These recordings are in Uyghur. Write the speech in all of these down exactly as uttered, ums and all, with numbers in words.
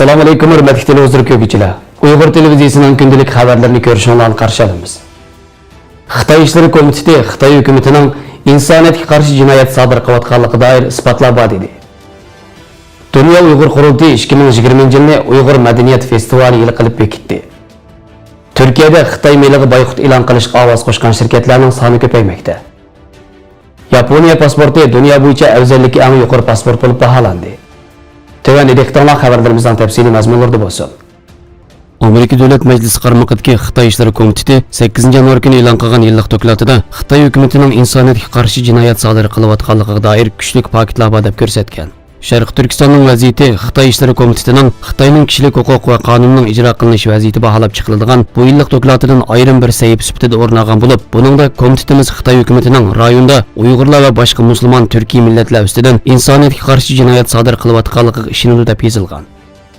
ئەسسالامۇئەلەيكۇم، ھۆرمەتلىك تېلېۋىزور كۆرگۈچىلەر. ئۇيغۇر تېلېۋىزىيىسىنىڭ كۈندىلىك خەۋەرلىرىنى كۆرۈشۈڭلارنى قارشى ئالىمىز. خىتاي ئىشلىرى كومىتېتى خىتاي ھۆكۈمىتىنىڭ ئىنسانىيەتكە قارشى جىنايەت سادىر قىلىۋاتقانلىقىغا دائىر ئىسپاتلار بار دېدى. دۇنيا ئۇيغۇر قۇرۇلتىيى ئىككى مىڭ يىگىرمىنچى يىلنى ئۇيغۇر مەدەنىيەت فېستىۋالى يىلى قىلىپ بېكىتتى. تۈركىيەدە خىتاي مېلىغا بايقۇت ئېلان قىلىشقا ئاۋاز قوشقان شىركەتلەرنىڭ سانى كۆپەيمەكتە. ياپونىيە پاسپورتى دۇنيا بويىچە ئەۋزەللىكى ئەڭ يۇقىرى پاسپورت بولۇپ باھالاندى. تۆۋەندە دىققىتىڭلار خەۋەرلىرىمىزنىڭ تەپسىلىي مەزمۇنلىرىدا بولسۇن. ئامېرىكا دۆلەت مەجلىسى قارمىقىدىكى خىتاي ئىشلىرى كومىتېتى سەككىزىنچى يانۋار كۈنى ئېلان قىلغان يىللىق دوكلاتىدا خىتاي ھۆكۈمىتىنىڭ ئىنسانىيەتكە قارشى جىنايەت سادىر قىلىۋاتقانلىقىغا دائىر كۈچلۈك پاكىتلار بار دەپ كۆرسەتكەن. شەرقىي تۈركىستاننىڭ ۋەزىيىتى خىتاي ئىشلىرى كومىتېتىنىڭ خىتاينىڭ كىشىلىك ھوقۇق ۋە قانۇننىڭ ئىجرا قىلىنىش ۋەزىيىتى باھالاپ چىقىرىلىدىغان بۇ يىللىق دوكلاتىدىن ئايرىم بىر سەھىپە سۈپىتىدە ئورۇن ئالغان بولۇپ، بۇنىڭدا كومىتېتىمىز خىتاي ھۆكۈمىتىنىڭ رايوندا ئۇيغۇرلار ۋە باشقا مۇسۇلمان تۈركىي مىللەتلەر ئۈستىدىن ئىنسانىيەتكە قارشى جىنايەت سادىر قىلىۋاتقانلىقىغا ئىشىنىدۇ دەپ يېزىلغان.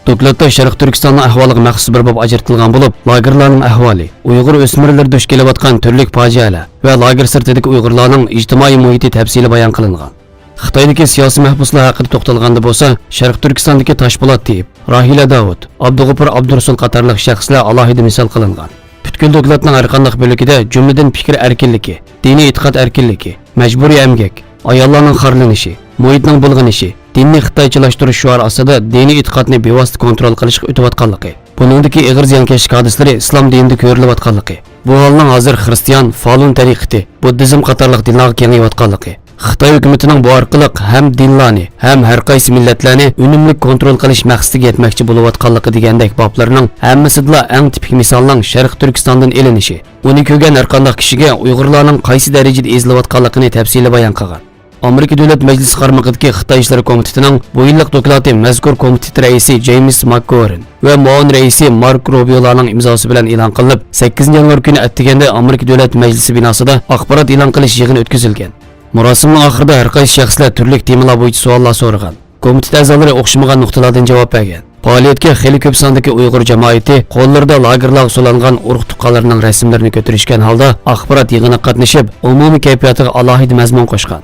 دوكلاتتا شەرقىي تۈركىستاننىڭ ئەھۋالىغا مەخسۇس بىر باب ئاجرىتىلغان بولۇپ، لاگېرلارنىڭ ئەھۋالى، ئۇيغۇر ئۆسمۈرلىرى دۇچ كېلىۋاتقان تۈرلۈك پاجىئەلەر ۋە لاگېر سىرتىدىكى ئۇيغۇرلارنىڭ ئىجتىمائىي مۇھىتى تەپسىلىي بايان قىلىنغان. خىتايدىكى سىياسىي مەھبۇسلار ھەققىدە توختالغاندا بولسا، شەرقىي تۈركىستاندىكى تاشپولات تېيىپ، راھىلە داۋۇت، ئابدۇغوپۇر ئابدۇرۇسۇل قاتارلىق شەخسلەر ئالاھىدە مىسال قىلىنغان. پۈتكۈل دوكلاتنىڭ ھەرقانداق بۆلىكىدە، جۈملىدىن پىكىر ئەركىنلىكى، دىنىي ئېتىقاد ئەركىنلىكى، مەجبۇرىي ئەمگەك، ئاياللارنىڭ خارلىنىشى، مۇھىتنىڭ بۇلغىنىشى، دىننى خىتايچىلاشتۇرۇش شوئارى ئاستىدا دىنىي ئېتىقادنى بىۋاسىتە كونترول قىلىشقا ئۆتۈۋاتقانلىقى، بۇنىڭدىكى ئېغىر زىيانكەشلىك ھادىسىلىرى ئىسلام دىنىدا كۆرۈلۈۋاتقانلىقى، بۇ ھالنىڭ ھازىر خىرىستىيان، فالۇن تەرىقىتى، بۇددىزم قاتارلىق دىنلارغا كېڭىيىۋاتقانلىقى، خىتاي ھۆكۈمىتىنىڭ بۇ ئارقىلىق ھەم دىنلارنى، ھەم ھەر قايسى مىللەتلەرنى ئۈنۈملۈك كونترول قىلىش مەقسىتىگە يەتمەكچى بولۇۋاتقانلىقى دېگەندەك بابلىرىنىڭ ھەممىسىدىلا ئەڭ تىپىك مىسالنىڭ شەرقىي تۈركىستاندىن ئېلىنىشى، ئۇنى كۆرگەن ھەرقانداق كىشىگە ئۇيغۇرلارنىڭ قايسى دەرىجىدە ئېزىلىۋاتقانلىقىنى تەپسىلىي بايان قىلغان. ئامېرىكا دۆلەت مەجلىسى قارمىقىدىكى خىتاي ئىشلىرى كومىتېتىنىڭ بۇ يىللىق دوكلاتى مەزكۇر كومىتېت رەئىسى جېيمىس ماكگورن ۋە مۇئاۋىن رەئىسى مارك روبىيولارنىڭ ئىمزاسى بىلەن ئېلان قىلىنىپ، سەككىزىنچى يانۋار كۈنى ئەتىگەندە ئامېرىكا دۆلەت مەجلىسى بىناسىدا ئاخبارات ئېلان قىلىش يىغىنى ئۆتكۈزۈلگەن. مۇراسىمنىڭ ئاخىرىدا ھەر قايسى شەخسلەر تۈرلۈك تېمىلار بويىچە سوئاللار سورىغان. كومىتېت ئەزالىرى ئوخشىمىغان نۇقتىلاردىن جاۋاب بەرگەن. پائالىيەتكە خېلى كۆپ ساندىكى ئۇيغۇر جامائىتى قوللىرىدا لاگېرلارغا سولانغان ئۇرۇق-تۇغقانلىرىنىڭ رەسىملىرىنى كۆتۈرۈشكەن ھالدا ئاخبارات يىغىنىغا قاتنىشىپ، ئومۇمىي كەيپىياتىغا ئالاھىدە مەزمۇن قوشقان.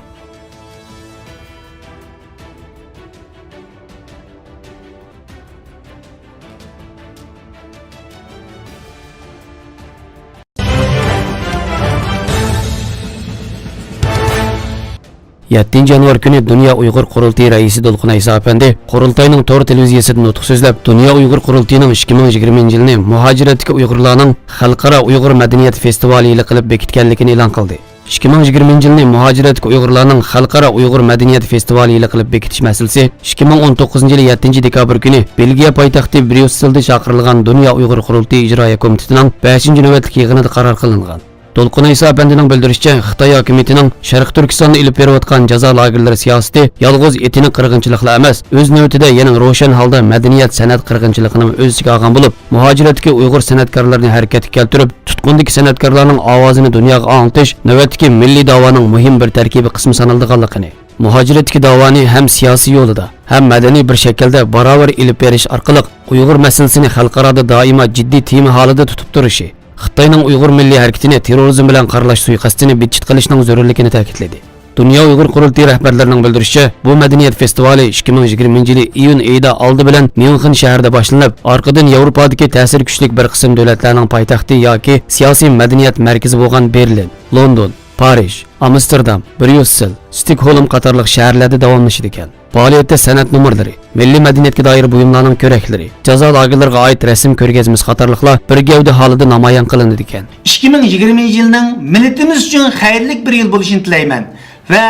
يەتتىنچى يانۋار كۈنى دۇنيا ئۇيغۇر قۇرۇلتىيى رەئىسى دولقۇن ئەيسا ئەپەندى قۇرۇلتاينىڭ تور تېلېۋىزىيەسىدە نۇتۇق سۆزلەپ، دۇنيا ئۇيغۇر قۇرۇلتىيىنىڭ ئىككى مىڭ يىگىرمىنچى يىلنى مۇھاجىرەتتىكى ئۇيغۇرلارنىڭ خەلقئارا ئۇيغۇر مەدەنىيەت فېستىۋالى يىلى قىلىپ بېكىتكەنلىكىنى ئېلان قىلدى. ئىككى مىڭ يىگىرمىنچى يىلنى مۇھاجىرەتتىكى ئۇيغۇرلارنىڭ خەلقئارا ئۇيغۇر مەدەنىيەت فېستىۋالى يىلى قىلىپ بېكىتىش مەسىلىسى ئىككى مىڭ ئون توققۇزىنچى يىلى يەتتىنچى دېكابىر كۈنى بېلگىيە پايتەختى بريۇسسېلدا چاقىرىلغان دۇنيا ئۇيغۇر قۇرۇلتىيى ئىجرائىيە كومىتېتىنىڭ بەشىنچى نۆۋەتلىك يىغىنىدا قارار قىلىنغان. دولقۇن ئەيسا ئەپەندىنىڭ بىلدۈرۈشىچە، خىتاي ھاكىمىيىتىنىڭ شەرقىي تۈركىستاندا ئېلىپ بېرىۋاتقان جازا لاگېرلىرى سىياسىتى يالغۇز ئېتنىك قىرغىنچىلىقلا ئەمەس، ئۆز نۆۋىتىدە يەنە روشەن ھالدا مەدەنىيەت، سەنئەت قىرغىنچىلىقىنىمۇ ئۆز ئىچىگە ئالغان بولۇپ، مۇھاجىرەتتىكى ئۇيغۇر سەنئەتكارلىرىنى ھەرىكەتكە كەلتۈرۈپ، تۇتقۇندىكى سەنئەتكارلارنىڭ ئاۋازىنى دۇنياغا ئاڭلىتىش نۆۋەتتىكى مىللىي داۋانىڭ مۇھىم بىر تەركىبىي قىسمى سانىلىدىغانلىقىنى، مۇھاجىرەتتىكى داۋانى ھەم سىياسىي يولىدا، ھەم مەدەنىي بىر شەكىلدە باراۋەر ئېلىپ بېرىش ئارقىلىق ئۇيغۇر مەسىلىسىنى خەلقئارادا دائىما جىددىي تېما ھالىتىدە تۇتۇپ تۇرۇشى، خىتاينىڭ ئۇيغۇر مىللىي ھەرىكىتىنى تېررورىزم بىلەن قارىلاش سۇيىقەستىنى بىتچىت قىلىشنىڭ زۆرۈرلۈكىنى تەكىتلىدى. دۇنيا ئۇيغۇر قۇرۇلتىيى رەھبەرلىرىنىڭ بىلدۈرۈشىچە، بۇ مەدەنىيەت فېستىۋالى ئىككى مىڭ يىگىرمىنچى يىلى ئىيۇن ئېيىدا ئالدى بىلەن ميۇنخېن شەھىرىدە باشلىنىپ، ئارقىدىن ياۋروپادىكى تەسىرى كۈچلۈك بىر قىسىم دۆلەتلەرنىڭ پايتەختى ياكى سىياسىي مەدەنىيەت مەركىزى بولغان بېرلىن، لوندون، پارىژ، ئامستېردام، بريۇسسېل، ستوكھولم قاتارلىق شەھەرلەردە داۋاملىشىدىكەن. پائالىيەتتە سەنئەت نومۇرلىرى، مىللىي مەدەنىيەتكە دائىر بۇيۇملارنىڭ كۆرەكلىرى، جازا لاگېرلىرىغا ئائىت رەسىم كۆرگەزمىسى قاتارلىقلار بىر گەۋدە ھالىدا نامايان قىلىنىدىكەن. ئىككى مىڭ يىگىرمىنچى يىلنىڭ مىللىتىمىز ئۈچۈن خەيرلىك بىر يىل بولۇشىنى تىلەيمەن ۋە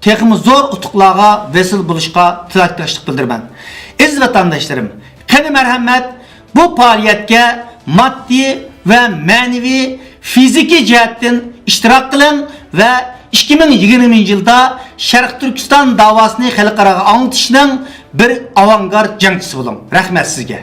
تېخىمۇ زور ئۇتۇقلارغا ۋەسىل بولۇشقا تىلەكداشلىق بىلدۈرىمەن. ئەزىز ۋەتەنداشلىرىم، قېنى مەرھەمەت، بۇ پائالىيەتكە ماددىي ۋە مەنىۋى، فىزىكىي جەھەتتىن ئىشتىراك قىلىڭ ۋە ئىككى مىڭ يىگىرمىنچى يىلدا شەرقىي تۈركىستان داۋاسىنى خەلقئاراغا ئاڭلىتىشنىڭ بىر ئاۋانگارت جەڭچىسى بولۇڭ. رەھمەت سىزگە.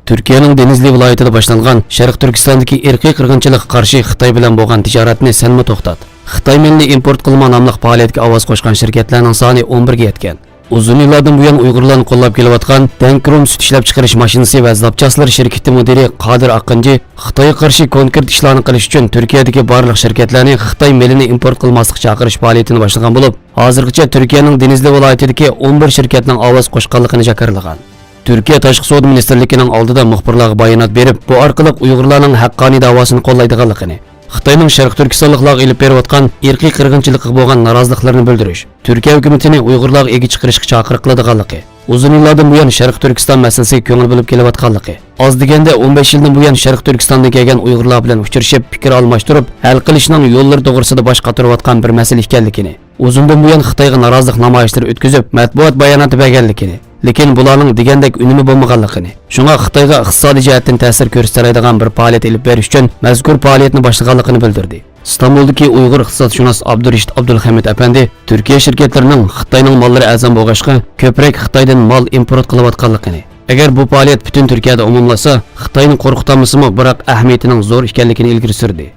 تۈركىيەنىڭ دېنىزلى ۋىلايىتىدا باشلانغان شەرقىي تۈركىستاندىكى ئىرقىي قىرغىنچىلىققا قارشى خىتاي بىلەن بولغان تىجارەتنى سەنمۇ توختات، خىتاي مېلىنى ئىمپورت قىلما ناملىق پائالىيەتكە ئاۋاز قوشقان شىركەتلەرنىڭ سانى ئون بىرگە يەتكەن. ئۇزۇن يىللاردىن بۇيان ئۇيغۇرلارنى قوللاپ كېلىۋاتقان دەنكروم سۈت ئىشلەپچىقىرىش ماشىنىسى ۋە زاپچاسلىرى شىركىتى مۇدىرى قادىر ئاقىنجى خىتايغا قارشى كونكرېت ئىشلارنى قىلىش ئۈچۈن تۈركىيەدىكى بارلىق شىركەتلەرنى خىتاي مېلىنى ئىمپورت قىلماسلىققا چاقىرىش پائالىيىتىنى باشلىغان بولۇپ، ھازىرغىچە تۈركىيەنىڭ دېنىزلى ۋىلايىتىدىكى ئون بىر شىركەتنىڭ ئاۋاز قوشقانلىقىنى جاكارلىغان. تۈركىيە تاشقى سودا مىنىستىرلىكىنىڭ ئالدىدا مۇخبىرلارغا بايانات بېرىپ، بۇ ئارقىلىق ئۇيغۇرلارنىڭ ھەققانىي داۋاسىنى قوللايدىغانلىقىنى، خىتاينىڭ شەرقىي تۈركىستانلىقلارغا ئېلىپ بېرىۋاتقان ئىرقىي قىرغىنچىلىقىغا بولغان نارازىلىقلىرىنى بىلدۈرۈش، تۈركىيە ھۆكۈمىتىنى ئۇيغۇرلارغا ئىگە چىقىرىشقا چاقىرىق قىلىدىغانلىقى، ئۇزۇن يىللاردىن بۇيان شەرقىي تۈركىستان مەسىلىسىگە كۆڭۈل بۆلۈپ كېلىۋاتقانلىقى، ئاز دېگەندە ئون بەش يىلدىن بۇيان شەرقىي تۈركىستاندىن كەلگەن ئۇيغۇرلار بىلەن ئۇچرىشىپ، پىكىر ئالماشتۇرۇپ، ھەل قىلىشنىڭ يوللىرى توغرىسىدا باش قاتۇرۇۋاتقان بىر مەسىلە ئىكەنلىكىنى، ئۇزۇندىن بۇيان خىتايغا نارازىلىق نامايىشلىرى ئۆتكۈزۈپ، مەتبۇئات باياناتى بەرگەنلىكىنى، لېكىن بۇلارنىڭ دېگەندەك ئۈنۈمى بولمىغانلىقىنى، شۇڭا خىتايغا ئىقتىسادىي جەھەتتىن تەسىر كۆرسىتەلەيدىغان بىر پائالىيەت ئېلىپ بېرىش ئۈچۈن مەزكۇر پائالىيەتنى باشلىغانلىقىنى بىلدۈردى. ئىستانبۇلدىكى ئۇيغۇر ئىقتىسادشۇناس ئابدۇرېشىت ئابدۇلخەمىت ئەپەندى تۈركىيە شىركەتلىرىنىڭ خىتاينىڭ ماللىرى ئەرزان بولغاچقا، كۆپرەك خىتايدىن مال ئىمپورت قىلىۋاتقانلىقىنى، ئەگەر بۇ پائالىيەت پۈتۈن تۈركىيەدە ئومۇملاشسا، خىتاينى قورقۇتالمىسىمۇ، بىراق ئەھمىيىتىنىڭ زور ئىكەنلىكىنى ئىلگىرى سۈردى.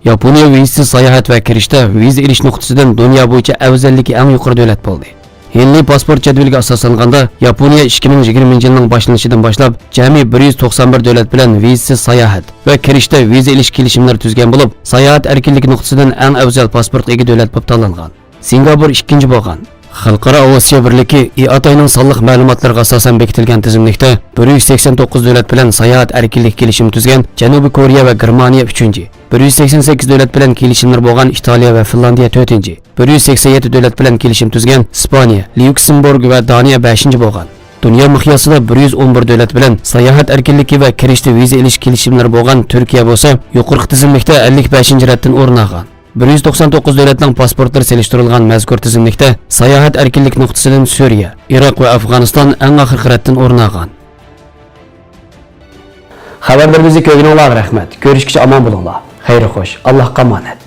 ياپونىيە ۋىزىسىز ساياھەت ۋە كىرىشتە ۋىزا ئېلىش نۇقتىسىدىن دۇنيا بويىچە ئەۋزەللىكى ئەڭ يۇقىرى دۆلەت بولدى. ھېنلېي پاسپورت جەدۋىلىگە ئاساسلانغاندا، ياپونىيە ئىككى مىڭ يىگىرمىنچى يىلنىڭ باشلىنىشىدىن باشلاپ جەمئىي بىر يۈز توقسان بىر دۆلەت بىلەن ۋىزىسىز ساياھەت ۋە كىرىشتە ۋىزا ئېلىش كېلىشىملىرى تۈزگەن بولۇپ، ساياھەت ئەركىنلىكى نۇقتىسىدىن ئەڭ ئەۋزەل پاسپورتقا ئىگە دۆلەت بولۇپ تاللانغان. سىنگاپور ئىككىنچى بولغان. خەلقئارا ئاۋىئاتسىيە بىرلىكى، ئىئاتاينىڭ سانلىق مەلۇماتلىرىغا ئاساسەن بېكىتىلگەن تىزىملىكتە بىر يۈز سەكسەن توققۇز دۆلەت بىلەن ساياھەت ئەركىنلىكى كېلىشىمى تۈزگەن جەنۇبىي كورېيە ۋە گېرمانىيە ئۈچىنچى، بىر يۈز سەكسەن سەككىز دۆلەت بىلەن كېلىشىملىرى بولغان ئىتالىيە ۋە فىنلاندىيە تۆتىنچى، بىر يۈز سەكسەن يەتتە دۆلەت بىلەن كېلىشىم تۈزگەن ئىسپانىيە، ليۇكسېمبۇرگ ۋە دانىيە بەشىنچى بولغان. دۇنيا مىقياسىدا بىر يۈز ئون بىر دۆلەت بىلەن ساياھەت ئەركىنلىكى ۋە كىرىشتە ۋىزا ئېلىش كېلىشىملىرى بولغان تۈركىيە بولسا يۇقىرىقى تىزىملىكتە ئەللىك بەشىنچى رەتتىن ئورۇن ئالغان. بىر يۈز توقسان توققۇز دۆلەتنىڭ پاسپورتلىرى سېلىشتۇرۇلغان مەزكۇر تىزىملىكتە ساياھەت ئەركىنلىك نۇقتىسىدىن سۈرىيە، ئىراق ۋە ئافغانىستان ئەڭ ئاخىرقى رەتتىن ئورۇن ئالغان. خەۋەرلىرىمىزنى كۆرگىنىڭلارغا رەھمەت. كۆرۈشكىچە ئامان بولۇڭلار. خەير خوش. ئاللاھقا ئامانەت.